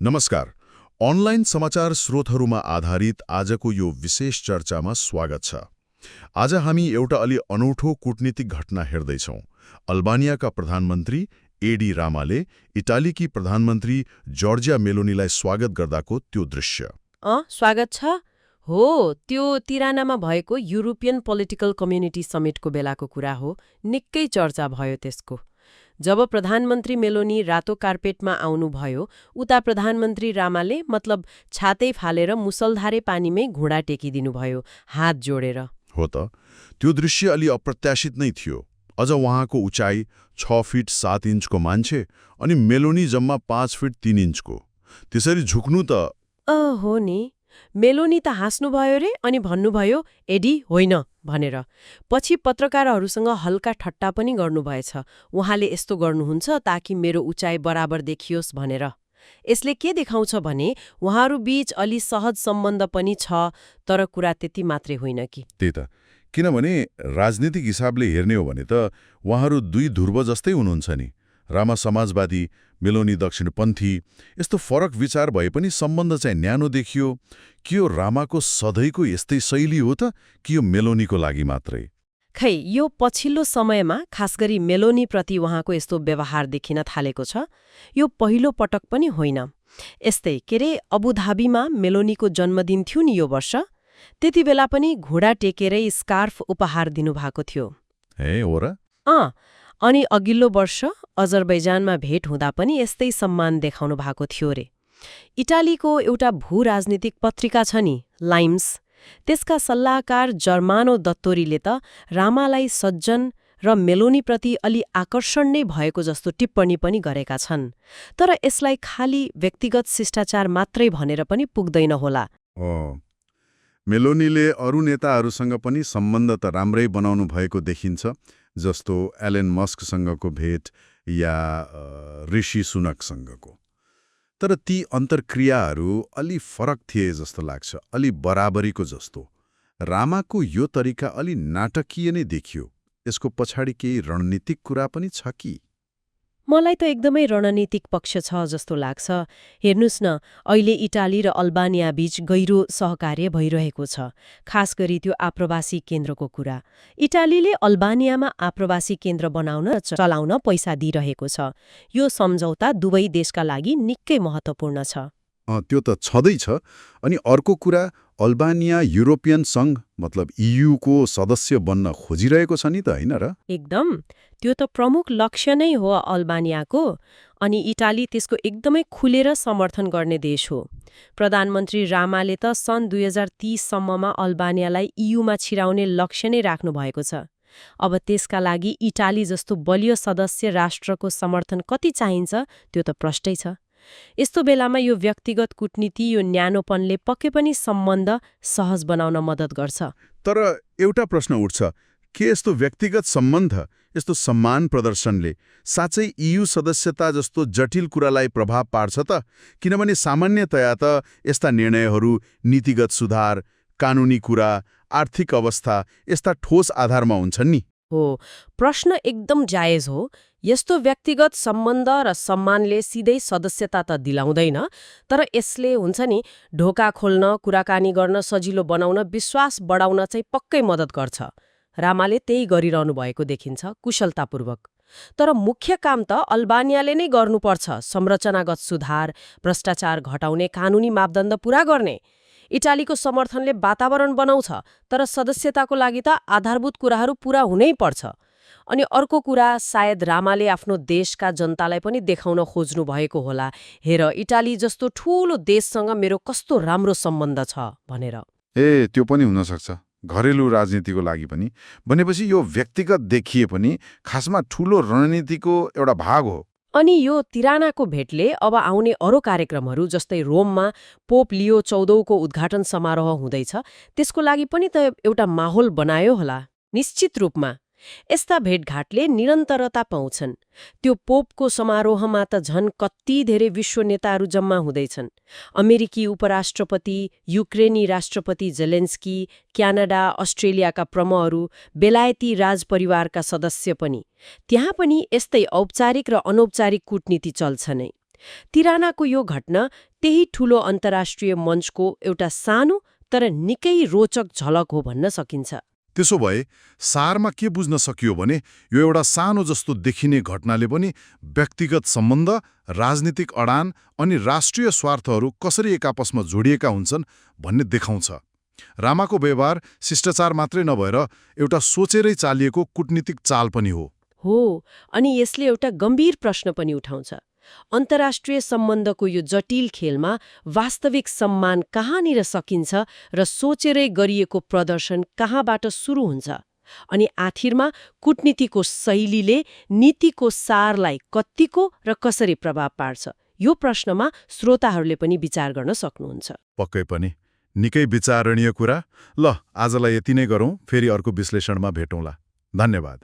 नमस्कार। अनलाइन समाचार स्रोतहरूमा आधारित आजको यो विशेष चर्चामा स्वागत छ। आज हामी एउटा अलि अनौठो कूटनीतिक घटना हेर्दैछौँ। अल्बानियाका प्रधानमन्त्री एडी रामाले इटालीकी प्रधानमन्त्री जर्जिया मेलोनीलाई स्वागत गर्दाको त्यो दृश्य। स्वागत छ? हो, त्यो तिरानामा भएको युरोपियन पोलिटिकल कम्युनिटी समिटको बेलाको कुरा हो। निकै चर्चा भयो त्यसको। जब प्रधानमन्त्री मेलोनी रातो कार्पेटमा आउनुभयो, उता प्रधानमन्त्री रामाले छातै फालेर मुसलधारे पानीमै घुँडा टेकिदिनुभयो, हात जोडेर। हो त, त्यो दृश्य अलि अप्रत्याशित नै थियो। अझ उहाँको उचाइ 6 फिट 7 इन्चको मान्छे अनि मेलोनी जम्मा 5 फिट 3 इन्चको। त्यसरी झुक्नु त हो नि। मेलोनी त हाँस्नुभयो रे अनि भन्नुभयो, एडी होइन भनेर। पछि पत्रकारहरूसँग हल्का ठट्टा पनि गर्नुभएछ। उहाँले यस्तो गर्नुहुन्छ ताकि मेरो उचाइ बराबर देखियोस् भनेर। यसले के देखाउँछ भने उहाँहरू बीच अलि सहज सम्बन्ध पनि छ, तर कुरा त्यति मात्रै होइन कि। त्यही त, किनभने राजनीतिक हिसाबले हेर्ने हो भने त उहाँहरू दुई ध्रुव जस्तै हुनुहुन्छ नि। रामा समाजवादी, मेलोनी दक्षिणपन्थी। यस्तो फरक विचार भए पनि सम्बन्ध चाहिँ न्यानो देखियो। के यो रामाको सधैँको यस्तै शैली हो त कि यो मेलोनीको लागि मात्रै? खै, यो पछिल्लो समयमा खास गरी मेलोनीप्रति उहाँको यस्तो व्यवहार देखिन थालेको छ। यो पहिलो पटक पनि होइन। यस्तै अबुधाबीमा मेलोनीको जन्मदिन थियो नि यो वर्ष। त्यति बेला पनि घुँडा टेकेरै स्कार्फ उपहार दिनुभएको थियो। ए हो र? अनि अघिल्लो वर्ष अजरबैजानमा भेट हुँदा पनि यस्तै सम्मान देखाउनु भएको थियो रे। इटालीको एउटा भू राजनीतिक पत्रिका छ नि, लाइम्स, त्यसका सल्लाहकार जर्मानो दत्तोरीले त रामालाई सज्जन र मेलोनीप्रति अलि आकर्षण नै भएको जस्तो टिप्पणी पनि गरेका छन्। तर यसलाई खाली व्यक्तिगत शिष्टाचार मात्रै भनेर पनि पुग्दैन होला। मेलोनीले अरू नेताहरूसँग पनि सम्बन्ध त राम्रै बनाउनु भएको देखिन्छ, जस्तो एलन मस्कसँगको भेट या ऋषि सुनकसँगको। तर ती अन्तर्क्रियाहरू अलि फरक थिए जस्तो लाग्छ, अलि बराबरीको जस्तो। रामाको यो तरिका अलि नाटकीय नै देखियो। यसको पछाडि केही रणनीतिक कुरा पनि छ कि? मलाई त एकदमै रणनीतिक पक्ष छ जस्तो लाग्छ। हेर्नुस् न, अहिले इटाली र अल्बानिया बीच गहिरो सहकार्य भइरहेको छ, खास गरी त्यो आप्रवासी केन्द्रको कुरा। इटालीले अल्बानियामा आप्रवासी केन्द्र बनाउन र चलाउन पैसा दिइरहेको छ। यो सम्झौता दुवै देशका लागि निकै महत्त्वपूर्ण छ। त्यो त छँदैछ। अनि अर्को कुरा, अल्बानिया युरोपियन सङ्घ EU को सदस्य बन्न खोजिरहेको छ नि त, होइन र? एकदम। त्यो त प्रमुख लक्ष्य नै हो अल्बानियाको। अनि इटाली त्यसको एकदमै खुलेर समर्थन गर्ने देश हो। प्रधानमन्त्री रामाले त सन् 2030 सम्ममा अल्बानियालाई EUमा छिराउने लक्ष्य नै राख्नु भएको छ। अब त्यसका लागि इटाली जस्तो बलियो सदस्य राष्ट्रको समर्थन कति चाहिन्छ त्यो त प्रष्टै छ। यस्तो बेलामा यो व्यक्तिगत कूटनीति, यो न्यानोपनले पक्कै पनि सम्बन्ध सहज बनाउन मद्दत गर्छ। तर एउटा प्रश्न उठ्छ, के यस्तो व्यक्तिगत सम्बन्ध, यस्तो सम्मान प्रदर्शनले साँच्चै EU सदस्यता जस्तो जटिल कुरालाई प्रभाव पार्छ त? किनभने सामान्यतया त यस्ता निर्णयहरू नीतिगत सुधार, कानुनी कुरा, आर्थिक अवस्था यस्ता ठोस आधारमा हुन्छन् नि। हो, प्रश्न एकदम जायज हो। यस्तो व्यक्तिगत सम्बन्ध र सम्मानले सिधै सदस्यता त दिलाउँदैन, तर यसले हुन्छ नि, ढोका खोल्न, कुराकानी गर्न सजिलो बनाउन, विश्वास बढाउन चाहिँ पक्कै मद्दत गर्छ। रामाले त्यही गरिरहनु भएको देखिन्छ, कुशलतापूर्वक। तर मुख्य काम त अल्बानियाले नै गर्नुपर्छ। संरचनागत सुधार, भ्रष्टाचार घटाउने, कानुनी मापदण्ड पूरा गर्ने। इटालीको समर्थनले वातावरण बनाउँछ, तर सदस्यताको लागि त आधारभूत कुराहरू पूरा हुनै पर्छ। अनि अर्को कुरा, सायद रामाले आफ्नो देशका जनतालाई पनि देखाउन खोज्नु भएको होला, हेर इटाली जस्तो ठूलो देशसँग मेरो कस्तो राम्रो सम्बन्ध छ भनेर। त्यो पनि हुन सक्छ, घरेलु राजनीतिको लागि पनि। भनेपछि यो व्यक्तिगत देखिए पनि खासमा ठूलो रणनीतिको एउटा भाग हो। अनि यो तिरानाको भेटले अब आउने अरू कार्यक्रमहरू, जस्तै रोममा पोप लियो 14 को उद्घाटन समारोह हुँदैछ, त्यसको लागि पनि त एउटा माहौल बनायो होला। निश्चित रूपमा यस्ता भेटघाटले निरन्तरता पाउँछन्। त्यो पोपको समारोहमा त झन् कति धेरै विश्व नेताहरू जम्मा हुँदैछन्। अमेरिकी उपराष्ट्रपति, युक्रेनी राष्ट्रपति जेलेन्स्की, क्यानाडा, अस्ट्रेलियाका प्रमुखहरू, बेलायती राजपरिवारका सदस्य पनि। त्यहाँ पनि यस्तै औपचारिक र अनौपचारिक कूटनीति चल्छ नै। तिरानाको यो घटना त्यही ठूलो अन्तर्राष्ट्रिय मञ्चको एउटा सानो तर निकै रोचक झलक हो भन्न सकिन्छ। त्यसो भए सारमा के बुझ्न सकियो भने यो एउटा सानो जस्तो देखिने घटनाले पनि व्यक्तिगत सम्बन्ध, राजनीतिक अडान अनि राष्ट्रिय स्वार्थहरू कसरी एक आपसमा जोडिएका हुन्छन् भन्ने देखाउँछ। रामाको व्यवहार शिष्टाचार मात्रै नभएर एउटा सोचेरै चालिएको कूटनीतिक चाल पनि हो। अनि यसले एउटा गम्भीर प्रश्न पनि उठाउँछ। अन्तर्राष्ट्रिय सम्बन्धको यो जटिल खेलमा वास्तविक सम्मान कहाँनिर सकिन्छ र सोचेरै गरिएको प्रदर्शन कहाँबाट सुरु हुन्छ? अनि आखिरमा कूटनीतिको शैलीले नीतिको सारलाई कत्तिको र कसरी प्रभाव पार्छ? यो प्रश्नमा श्रोताहरूले पनि विचार गर्न सक्नुहुन्छ। पक्कै पनि निकै विचारणीय कुरा। ल, आजलाई यति नै गरौँ, फेरि अर्को विश्लेषणमा भेटौँला। धन्यवाद।